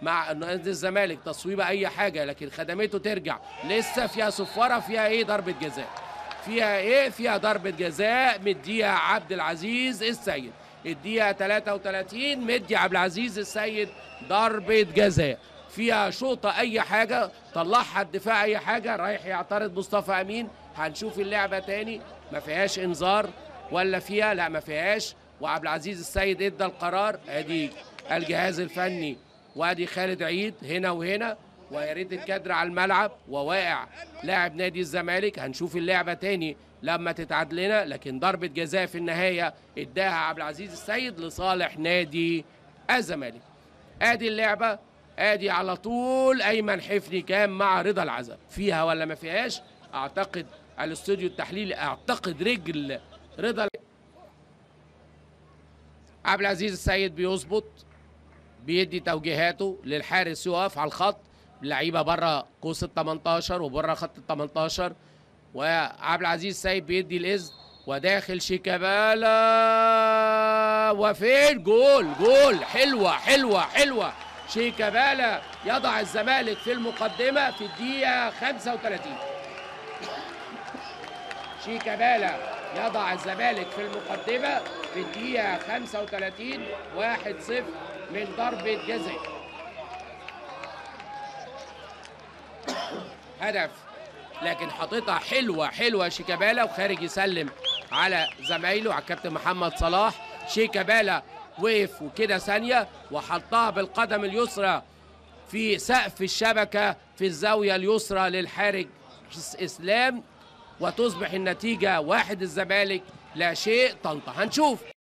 مع نادي الزمالك، تصويبه اي حاجة لكن خدمته ترجع، لسه فيها صفارة، فيها ايه؟ ضربه جزاء. فيها ايه؟ فيها ضربه جزاء مديها عبد العزيز السيد. الدقيقة 33 مدي عبد العزيز السيد ضربه جزاء، فيها شوطه اي حاجة، طلعها الدفاع اي حاجة، رايح يعترض مصطفى امين. هنشوف اللعبة تاني، ما فيهاش انذار ولا فيها؟ لا ما فيهاش. وعبد العزيز السيد ادى القرار، ادي الجهاز الفني وادي خالد عيد هنا وهنا، ويا ريت الكادر على الملعب، وواقع لاعب نادي الزمالك. هنشوف اللعبة تاني لما تتعاد لنا، لكن ضربه جزاء في النهاية اداها عبد العزيز السيد لصالح نادي الزمالك. ادي اللعبة، ادي على طول ايمن حفني كان مع رضا العزب، فيها ولا ما فيهاش؟ اعتقد الاستوديو التحليلي اعتقد رجل رضا. عبد العزيز السيد بيظبط، بيدي توجيهاته للحارس يقف على الخط، اللعيبة بره قوس ال 18 وبره خط ال 18، وعبد العزيز السيد بيدي الاذن، وداخل شيكابالا، وفين؟ جول جول، حلوة حلوة حلوة. شيكابالا يضع الزمالك في المقدمة في الدقيقة 35. شيكابالا يضع الزمالك في المقدمة في الدقيقة 35، 1-0 من ضربة جزاء. هدف، لكن حاططها حلوة حلوة شيكابالا، وخارج يسلم على زمايله على الكابتن محمد صلاح. شيكابالا وقف وكده ثانية وحطها بالقدم اليسرى في سقف الشبكة في الزاوية اليسرى للحارج إسلام، وتصبح النتيجة 1 الزمالك لا شيء طنطا. هنشوف.